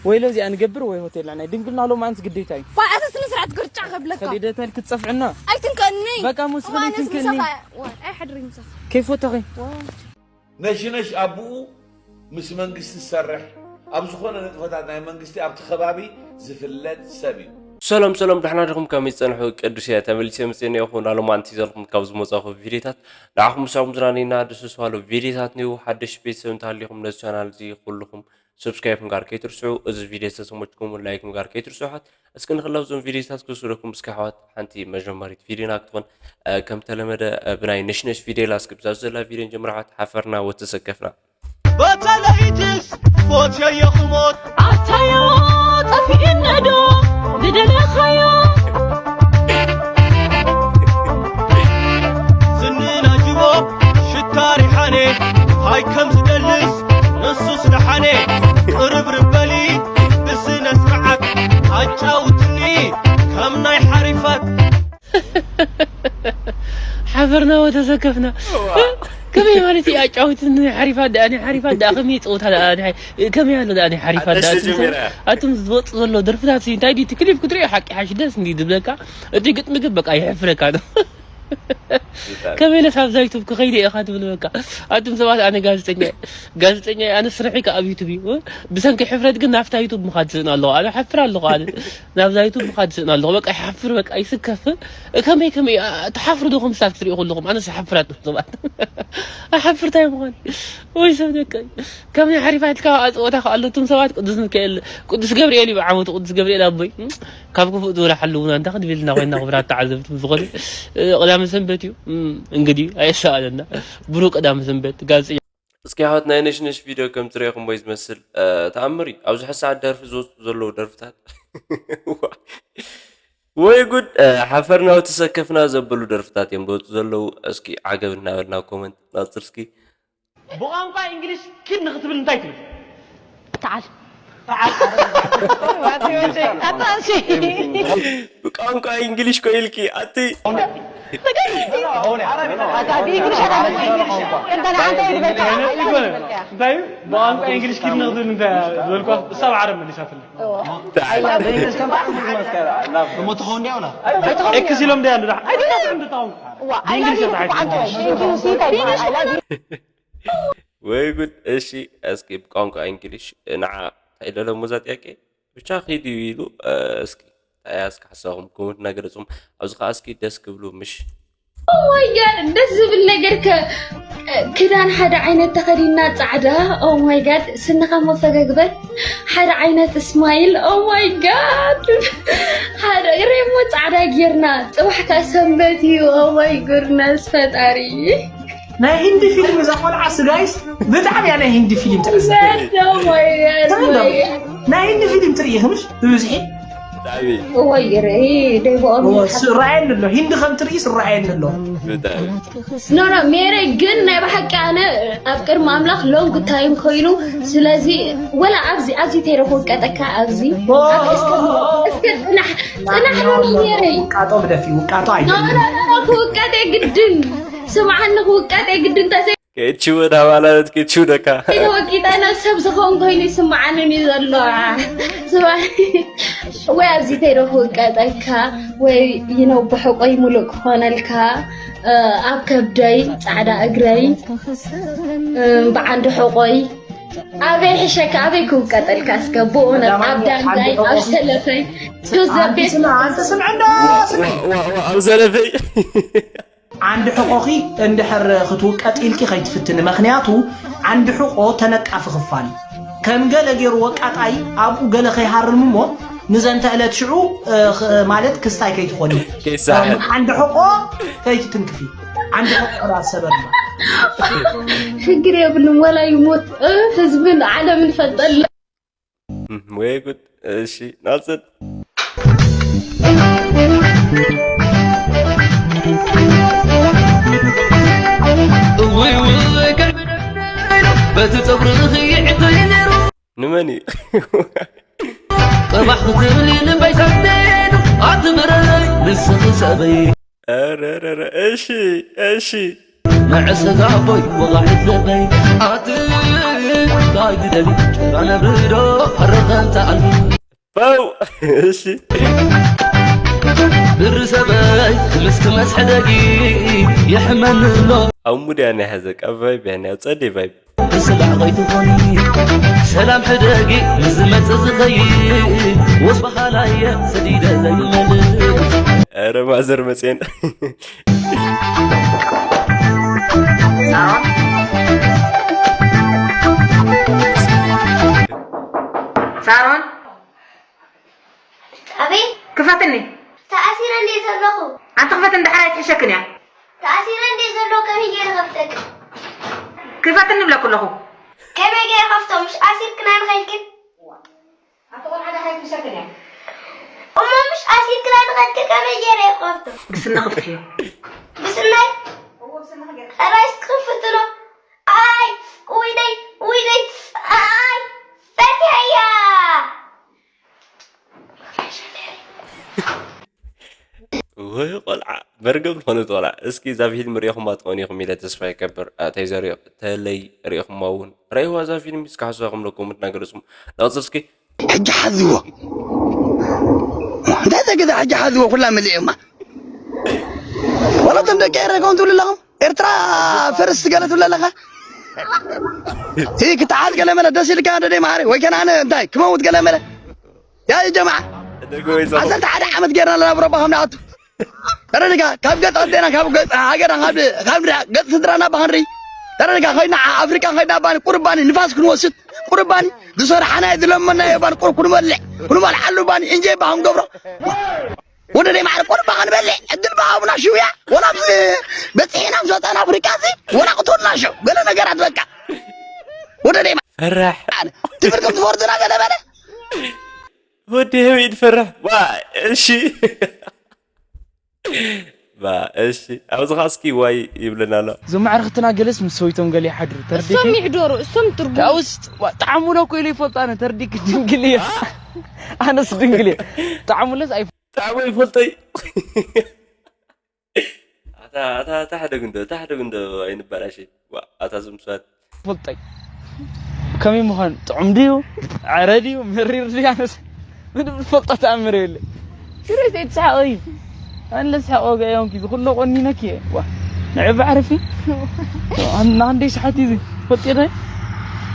ወይ ለዚኣ ንገብር ወይ ሆቴልና ናይ ድንግልና ሎማንስ ግዴታ እዩ። ኳ ኣሰ ስነ ስርዓት ግርጫ ከብለካ። ከሊደተል ክትጸፍዕና። ኣይትንከኒ። በቃ ሙስ እዋን ኸሊትን ከኒ። ምሳኻ። ዋ፣ ኣይሓድሪ ምሳኻ። ከይፈተኺ። ዋ። ነሽነሽ ኣቡኡ ምስ መንግስቲ ዝሰርሕ ኣብ ዝኾነ ንጥፈታት ናይ መንግስቲ ኣብቲ ከባቢ ዝፍለጥ ሰብ እዩ። ሰላም ሰላም፣ ደሕና ዲኹም? ከመይ ዝጸንሑ ቅዱስ እየ። ተመሊሰ መጽኤ እኒአኹ። ናሎማንቲ ዘልኩም ካብ ዝመጻኹ ቪዲዮታት ንዓኹም ምሳኹም ዝናነይና ደስ ዝባሉ ቪዲዮታት ንዩ። ሓደሽ ቤተሰብ እንተሃሊኹም ነዚ ቻናል እዚ ኩልኹም ሰብስክራይብ ምግባር ከይትርስዑ። እዚ ቪዲዮ ዝተሰመችኩም ላይክ ምግባር ከይትርስዑ። ሓት እስኪ ንኽላብ ዞም ቪዲዮታት ክስደኩም እስኪ ኣሕዋት ሓንቲ መጀመሪት ቪዲዮና ክትኾን፣ እ፣ ከም ተለመደ፣ እ፣ ብናይ ነሽነሽ ቪዲዮ ላስኪ ብዛ ዘላ ቪዲዮ ንጀምር ኣሕዋት። ሓፈርና ወተሰከፍና። በተለይትስ ሞት የየኽሞት ኣታዮ ጠፊእነዶ ብደለኻዮ ዝንናጅቦ ሽታ ሪሓኔ ሃይ ከም ዝደልስ ንሱስ ደሓኔ ቅርብርብ በሊ ብስነ ስርዓት ኣጫውትኒ ከም ናይ ሓሪፋት ሓፈርና ወተሰከፍና። ከመይ ማለት እዩ ኣጫውትኒ ሓሪፋት ደኣ፣ ናይ ሓሪፋት ደኣ ከመይ ጸወታ ደኣ፣ ናይ ሓ-፣ ከመይ ኣሎ ደኣ ናይ ሓሪፋት ደኣ? ኣደስ ኣቱም ጀሚራ። ኣቱም ዝወጽእ ዘሎ ደርፍታት ሲ እንታይ ድዩ? እቲ ክሊፕ ክትሪኦ ሓቂ ሓሽ ደስ እንዲ ዝብለካ። እቲ ግጥሚ ግን በቃ የሕፍረካ ነው። ይጣል። ከመይ ኢለስ ኣብዛ ዩቱብ ክኸይድ እየ ኢኻ ትብል በቃ። ኣቱም ሰባት ኣነ ጋዜጠኛ እየ። ጋዜጠኛ እየ፣ ኣነ ስርሐይ ከኣ ኣብ ዩቱብ እዩ። ብሰንኪ ሕፍረት ግን ናብታ ዩቱብ ምኻድ ስእን ኣለኹ። ኣነ ሓፍር ኣለኹ ኣነ። ናብዛ ዩቱብ ምኻድ ስእን ኣለኹ። በቃ ይሓፍር በቃ ይስከፍ። ከመይ ከመይ ኣ-፣ ትሓፍሩ ዶ ከምስታት ክትሪኡ ከለኹም? ኣነስ ይሓፍር ኣቱም ሰባት። ኣሓፍር እንታይ ምዃን? ወይ ሰብ ደቀይ። ከም ናይ ሓሪፋትካ ኣጽወታ ከኣለቱም ሰባት ቅዱስ ሚካኤል፣ ቅዱስ ገብርኤል እዩ ብዓመቱ ቅዱስ ገብርኤል ኣቦይ። ካብ ክፉእ ዝወላ ሓልውና እንታ ክንብል ኢና ኮይና ክብራት ተዓዘብቲ። ብዝኾነ፣ እ፣ ቀዳመ ሰንበት እዩ። እም፣ እንግዲህ ኣየሰኣለና። ብሩክ ቀዳመ ሰንበት ጋዜጠኛ። እስኪ ኣሕዋት ናይ ነሽነሽ ቪድዮ ከም ትሪእኹም ወይ ዝመስል፣ እ፣ ተኣምር እዩ። ኣብዚ ሕሳዓት ደርፊ ዝወፁ ዘለዉ ደርፍታት። ወይ ጉድ፣ እ፣ ሓፈርና ወተሰከፍና ዘበሉ ደርፍታት እዮም ዝወፁ ዘለዉ። እስኪ ዓገብ እናበልና ኮመንት ናፅር እስኪ። ብቋንቋ እንግሊሽ ኪድ ንክትብል እንታይ ትብል? ተዓል። ተዓል። ኣታ እሺ። ብቋንቋ እንግሊሽ ኮ ኢልኪ ኣቲ። ኣታ ብእንግሊሽ ኣታ መጽእ። እንተ ንሓንተ ይበልካ፣ እንታይ እዩ? ብቋንቋ እንግሊሽ ኪድ ንክትብል እንታይ ዝበልኳ? እሳ ብዓረብ መሊሳትልኝ። ተዓል። እሞ ትኸውን ዲያ ወላ? ኤክስ ኢሎም ዲያ እንዶ ደሓ-፣ ኣይትናትዕም ድታውን። ዋ፣ I love you ብቋንቋ እንግሊሽ እንታይ ይበሃል? I love you። ወይ ጉድ። እሺ፣ እስኪ ብቋንቋ እንግሊሽ ንዓ እንታይ ኢለ ለሞ እዛ ጥያቄ? ብቻ ኺድ እዩ ኢሉ፣ እ፣ እስኪ እንታይ እስኪ ሓሳብኩም ኮመንት እናገለጽኩም፣ ኣብዚ ኸዓ እስኪ ደስ ክብሉ ምሽ? Oh my God፣ ደስ ዝብል ነገር ከ-፣ ክዳን ሓደ ዓይነት ተኸዲና ጻዕዳ። Oh my God፣ ስንኻ እሞ ፈገግ በል። ሓደ ዓይነት ስማይል። Oh my God፣ ሓደ ግሬ እሞ ጻዕዳ ጌርና። ጽባሕ ከኣ ሰንበት እዩ። Oh my goodness፣ ፈጣሪ። ናይ ሂንዲ ፊልም እዛ ቆልዓ ስጋይስ ብጣዕሚ እያ ናይ ሂንዲ ፊልም ትዕዘብ። ዘዶ ሞየ፣ ትምንዶ? ሞየ። ናይ ሂንዲ ፊልም ትርኢ ኢኺ ምሽ ብብዝሒ? ብጣዕሚ። እወ፣ ይርኢ፣ ደይቦኦም እወ፣ ይሓ-፣ ስ-፣ ራኣየኒ ኣሎ። ሂንዲ ከም ትርኢ ስራኣየኒ ኣሎ። ብጣዕሚ። ኖ፣ ኖ፣ ሜረ ግን ናይ ብሓቂ ኣነ ኣብ ቅድሚ ኣምላኽ ሎንግ ታይም ኮይኑ፣ ስለዚ ወላ ኣብዚ፣ ኣብዚ ተይረ ክውቀጠካ ኣብዚ። ኦ፣ ኣብ እስከ፣ እስከ ጽናሕ፣ ጽናሕ ኖ፣ ኖ፣ ኖ፣ ኖ፣ ሜረ። ውቃጦ ግደፊ፣ ውቃጦ ኖ፣ ኣይደለም። ኖ፣ ኖ፣ ኖ፣ ክውቀጥ የግድን። ስምዓኒ ክውቀጥ የግድን ተዘይ ከይትሽወድ ኣባላት ከይትሽወደካ። ተወቂጠ ናብ ሰብ ዝኸውን ኮይኑ ይስምዓንን እዩ ዘሎ። ስማ-፣ ወይ ኣብዚ ተይዶ ክውቀጠካ፣ ወይ ይነው ብሕቆይ ሙሉእ ክኾነልካ፣ እ፣ ኣብ ከብደይ፣ ጻዕዳ እግረይ፣ እ፣ ብዓንዲ ሕቆይ፣ ኣበይ ሕሸካ፣ ኣበይ ክውቀጠልካ እስከ ብእውነት፣ ኣብ ዳንጋይ፣ ኣብ ሰለፈይ፣ ጆዘቤት። ኣንቲ ስምዒ፣ ኣንቲ ስምዒ እንዶ፣ ስምዒ። ዋ፣ ዋ፣ ዋ፣ ኣብ ዘለፈይ። ዓንዲ ሕቆኺ እንድሕር ክትውቀጥ ኢልኪ ከይትፍትኒ፣ ምኽንያቱ ዓንዲ ሕቆ ተነቃፊ ክፋል እዩ። ከም ገለ ገይሩ ወቃጣይ ኣብኡ ገለ ከይሃርም እሞ ንዘንተ ዕለት ሽዑ፣ እ፣ ኽ-፣ ማለት ክስታይ ከይትኾኒ። ከይሳሕል። ዓንዲ ሕቆ ከይትትንክፊ። ዓንዲ ሕቆ ራስ ሰበር እዩ። ሽግር የብሉም፣ ወላ ይሞት፣ እ፣ ህዝብን ዓለምን ፈጠለ። እም፣ ወይ ጉድ። እሺ፣ ናጽል። እውይ፣ እውይ፣ ከልቢ ደብደበ ኢሉ፣ በቲ ጸጉርኺ ይዕተይ ነይሩ። ንመን እዩ? ቅባሕ ክትብሊ ልበይ ሰደዱ፣ ኣትምረረይ፣ ንስኺ ሰበይ። ኧረ፣ ኧረ፣ ኧረ፣ እሺ፣ እሺ። መዕስጋ ኣቦይ ወቓዒት ልበይ ኣቲ እንታይ ትደሊ ጭራ ነብሪ ዶ ኣረኸ እንተ ኣልኩ ፋው። እሺ። ብር ሰበይ ምስ ትመስ ሕደጊ የሕመኒ ኣሎ። ኣብ ሙድ እያ ናይ ሐዘ ቀባይ ብያ ናይ ኣብ ጸደይ ቫይብ። ብስላዕ ከይትኾኒ ሰላም ሕደጊ ምስ ዝመጽእ ዝኸይድ ወስ በሃላየ ሰዲደ ዘይመልስ። ኧረ ማዘር መጽየን። ሳሮን፣ ሳሮን፣ ኣቤት፣ ክፈትኒ። ተኣሲረ እንድየ ዘለኹ። ኣንቲ ክፈትኒ፣ ድሓር ኣይትሕሸክን እያ። ተኣሲረ እንድየ ዘለኹ፣ ከመይ ገይረ ከፍተኪ? ክፈትኒ እብለኩ ኣለኹ። ከመይ ገይረ ከፍቶ? ምሽ ኣሲርክና ንኸይድክን? ኣንቲ ቆልዓ ድሓር ኣይትሕሸክን እያ። እሞ ምሽ ኣሲርክና ንኸይድክን ከመይ ገይረ ከፍቶ? ብስና ክፍትዮ። ብስናይ? ራይስ ክፍትኖ። ኣይ፣ ውይደይ፣ ውይደይ፣ ኣይ፣ ፈትሐያ። ወይ ቆልዓ መርገም ዝኾነት ቆልዓ። እስኪ እዛ ፊልም ሪኢኹማ ትኾኑ ኢኹም ኢለ ተስፋ ይገብር። እ፣ ተይዘሪኦ ተለይ ሪኢኹማ እውን ረእይዋ እዛ ፊልም እስኪ ሓሳብኩም ለኩም እናገለጽኩም ንቐጽል እስኪ። ሕጂ ሓዝዎ እንታይ ተገዛ ሕጂ ሓዝዎ ኩላ መሊኦማ ወላቶም ደቂ ኤረ ከውን ትብሉ ኣለኹም ኤርትራ ፈርስ ገለ ትብሉ ኣለኻ ይህ ክትዓዝ ገለ መለ ደስ ኢልካ ደደ ማሪ ወይ ከነ ኣነ እንታይ ክመውት ገለ መለ ያ ጀማዓ ደጎ ወይ ሰው ዓሰርተ ሓደ ዓመት ጌርና ኣለና ብረባ ከም ንኣቱ ተረድካ ካብ ገፅ ኣዴና ካብ ገፅ ሃገርና ካብ ካብ ንሪኣ ገፅ ስድራና ብሃንሪ ተረድካ ኮይና ኣፍሪቃ ኮይና ባኒ ቁርባኒ ንፋስ ክንወስድ ቁርባኒ ዝሰርሓናዮ ዝለመናዮ ባኒ ቁር ክንበልዕ ክንበልዓሉ ባኒ እንጀ ባሃም ገብሮ ወደ ደይ ማዕረ ቁርባ ክንበልዕ ዕድል ብሃቡና ሽውያ ወላ ኣብዚ በፂሕና ምስ ወፃና ኣፍሪቃ እዚ ወላ ቅትወልና ሸው ገለ ነገራት በቃ ወደ ደይ ፈራሕ ትምህርቲ ትፈርድና ገለ በለ ወዲ ህበይ ትፈርሕ ዋ እሺ ባ እሺ ኣብዚ ኸዓ እስኪ ዋይ ይብለና ኣሎ እዞም ኣዕርኽትና ገለስ ምስ ሰዊቶም ገለ ይሓድሩ ተርዲኪ እሶም ይሕደሩ እሶም ትርጉም ካብስ ዋ፣ ጣዕሙ ዶ እኮ ኢሉ ይፈልጣነ ተርዲኪ ድንግል እየ ኣነስ ድንግል እየ ጣዕሙለስ ኣይ ጣዕሙ ይፈልጠይ ኣታ ኣታ ኣታ ሓደ ግንዶ ኣታ ሓደ ግንዶ ኣይንባላሽ ዋ ኣታ ዝምሳት ፈልጠይ ከመይ ምዃን ጥዑም ድዩ ዕረ ድዩ መሪር ድዩ ኣነስ ምንም ዝፈልጦ ተኣምር የለ ሽረይ ዘይትስሓቕ እዩ ኣነ ለስሓቕ ወገ እዮም ኪዚ ኩሎ ቆኒነኪ እየ ዋ ንዕቢ ዓርፊ ንኣንደይ ሰሓት እዩ ፈልጤ ዶ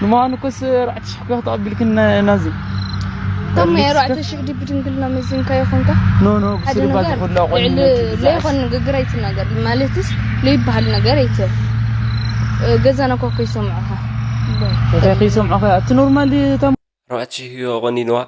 ንምዃኑ ኮስ ኣርባዕተ ሽሕ ክተቐቢልክን ናዚ እቶም ናይ ኣርባዕተ ሽሕ ድዩ ብድንግልና መዚንካዮ ኾንካ ኖ ኖ ሓደ ብስልባ ነገር ዝኹሎ ልዕሊ ቆኒነኪ ዘይኮን ንግግር ኣይትናገር ማለትስ ለይበሃል ነገር ኣይትብ ገዛና እኳ እኮ ይሰምዑኻ እንታይ ከይሰምዑ ከ ኣብቲ ኖርማል እታ ኣርባዕተ ሽሕ እዩ ኣቆኒንዋ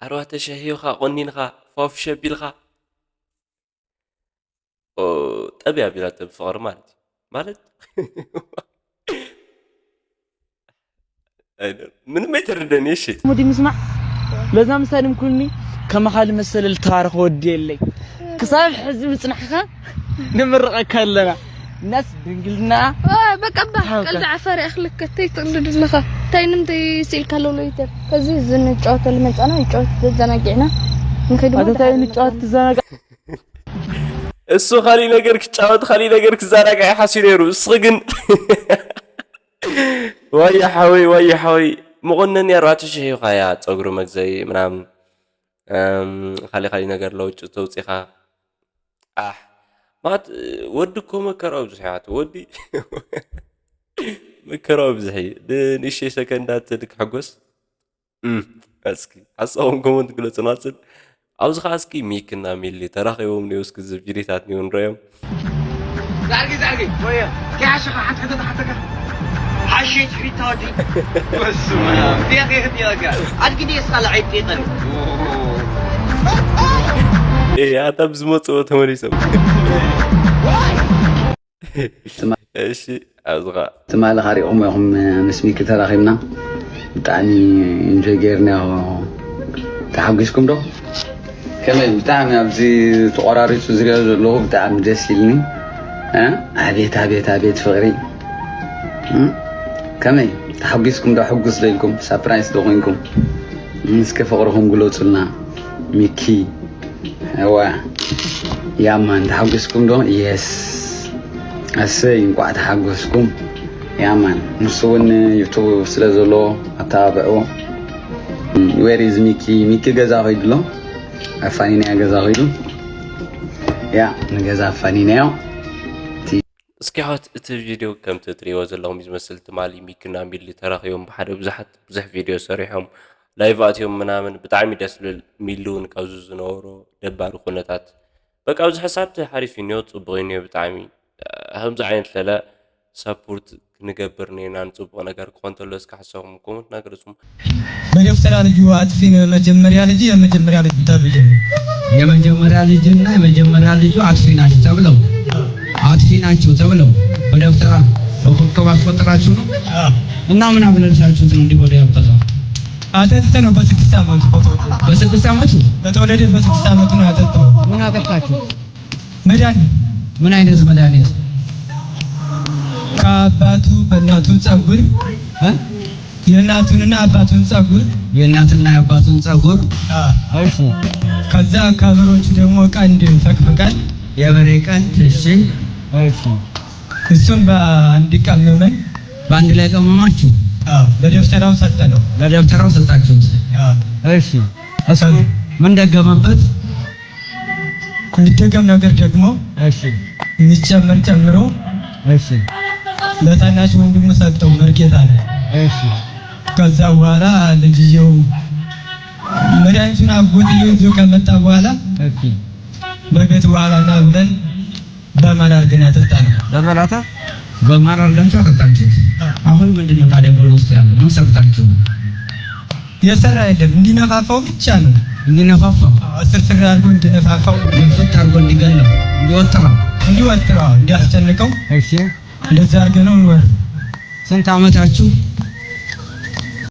ኣርባዕተ ሽሕ እዩ ኻ ቆኒንኻ ፋፍሸ ቢልኻ ጠብያ ቢላተ ብፍቕሪ ማለት እዩ ማለት ምንም ኣይተረደን እሺ ሙዲ ምስማዕ ለዛ ምሳሌ ምኩልኒ ከመኻ ልመሰለ ልተባረኸ ወዲ የለይ ክሳብ ሕዚ ምፅናሕኻ ንምርቐካ ኣለና እናስ ድንግልና በቃ ባ ቀልዲ ዓፋሪ ኣኽልከ ተይ ትቕልድ ኣለኻ እንታይ ንምንታይ ስኢልካ ኣለውሎ ይተር ከዚ እዚ ንጫወተሉ መፃና ይጫወት ዘዘናጊዕና ንኸይድ ኣተታይ ንጫወት ትዘናጋ እሱ ካሊእ ነገር ክጫወት ካሊእ ነገር ክዘናጋ ይሓስዩ ነይሩ እስኺ ግን ዋየ ሓወይ ዋየ ሓወይ መቆነኒ ኣርባዕተ ሽሕ እዩ ካያ ፀጉሪ መግዘይ ምናምን ካልእ ካልእ ነገር ለውጭ ተውፂኻ ኣሕ ማለት ወዲ እኮ መከራኡ ብዙሕ ያት ወዲ መከራኡ ብዙሕ እዩ ንእሽተይ ሰከንዳት ክሕጎስ እስኪ ሓሳቦም ኮመንት ግለፁ ናፅል ኣብዚ ከዓ እስኪ ሚክና ሚሊ ተራኺቦም ኒው እስኪ እዚ ቪዲዮታት ኒው ንረዮም ዛርጊ ዛርጊ ወየ ከያሸኻ ሓንቲ ከተተሓተካ ሓሽሽ ፊታወዲ በስመ ኣብ ዲያኸ ይህብ ይረጋ ኣድጊ ድየ ስኻ ለዓይ ጢጠን ኣታ ብዝመፅኦ ተመሊሶም እሺ ኣብዚ ከዓ ትማሊ ካሪእኹም ኢኹም ምስ ሚኪ ተራኺብና ብጣዕሚ ኢንጆይ ገይርናዮ ተሓጒስኩም ዶ ከመይ ብጣዕሚ ኣብዚ ተቆራሪፁ ዝሪኦ ዘለኹ ብጣዕሚ ደስ ኢልኒ እ ኣቤት ኣቤት ኣቤት ፍቅሪ እ ከመይ ተሓጒስኩም ዶ ሕጉስ ዶ ኢልኩም ሳፕራይስ ዶ ኮይንኩም እስኪ ፍቅርኹም ግለፁልና ሚኪ እዋ ያማን ተሓጒስኩም ዶ የስ ኣሰይ እንኳዕ ተሓጎስኩም ያማን ንሱ እውን ዩቱብ ስለ ዘለዎ ኣተባብዕዎ Where is ሚኪ? ሚኪ ገዛ ኮይዱ ኣሎ። ኣፋኒናዮ ገዛ ኮይዱ። ያ፣ ንገዛ ኣፋኒናዮ። እስኪ ኣሕዋት፣ እቲ ቪድዮ ከምቲ እትሪእዎ ዘለኹም እዩ ዝመስል። ትማሊ ሚኪና ሚሊ ተራኺቦም ብሓደ ብዙሓት ብዙሕ ቪድዮ ሰሪሖም፣ ላይቭ ኣትዮም ምናምን፣ ብጣዕሚ ደስ ዝብል። ሚሊ እውን ካብዚ ዝነበሮ ደባሪ ኩነታት፣ በቃ ኣብዚ ሕሳብ ሓሪፍ እዩ እኒኦ፣ ፅቡቕ እዩ እኒኦ ብጣዕሚ። ከምዚ ዓይነት ለለ ሳፖርት ክንገብር ኔና፣ ንፅቡቕ ነገር ክኾን ተሎ እስከ ሓሳብኩም ኮመንት ናገርጹም። በደብተራ ልጁ አጥፊ ነው የመጀመሪያ ልጅ የመጀመሪያ ልጅ ተብዬ ነው። የመጀመሪያ ልጅና የመጀመሪያ ልጁ አጥፊ ናቸው ተብለው አጥፊ ናቸው ተብለው በደብተራ በኮከብ አስቆጠራችሁ ነው እና ምን አብለልሳችሁት ነው እንዲህ ወደ ያበጠው? አጠጥተ ነው በስድስት ዓመቱ በተወለደ በስድስት ዓመቱ በተወለደ በስድስት ዓመቱ ነው ያጠጣው። ምን አጠጣችሁ? መድኃኒት ምን አይነት መድኃኒት? ከአባቱ በእናቱ ጸጉር እ? የእናቱንና አባቱን ጸጉር የእናትና የአባቱን ጸጉር። እሺ፣ ከዛ ከበሮቹ ደግሞ ቀንድ ፈቅፍቀን የበሬ ቀንድ። እሺ፣ እሺ። እሱም በአንድ ቀመመን በአንድ ላይ ቀመማችሁ በደብተራው ሰጠነው። ለደብተራው ሰጣችሁት። እሺ፣ እሱ ምን ደገመበት? የሚደገም ነገር ደግሞ እሺ፣ የሚጨመር ጨምሮ እሺ፣ ለታናሽ ወንድሙ ሰጠው። መርጌታ ነው። እሺ። ከዛ በኋላ ልጅየው መድኃኒቱን አጎትየው ይዞ ከመጣ በኋላ እሺ። በቤት በኋላ ና ብለን በማን አድርገን ያጠጣ ነው። በመላታ በማር አድርጋችሁ አጠጣችሁት። አሁን ምንድን ነው ታዲያ ጎል ውስጥ ያለው? ምን ሰርታችሁ ነው? የሰራ የለም፣ እንዲነፋፋው ብቻ ነው። እንዲነፋፋው አስር ስር አድርጎ እንዲነፋፋው ግፍት አድርጎ እንዲገለው እንዲወጥረው። እንዲወጥረው እንዲያስጨንቀው እሺ፣ እንደዛ አድርገ ነው እንወር ስንት ዓመታችሁ?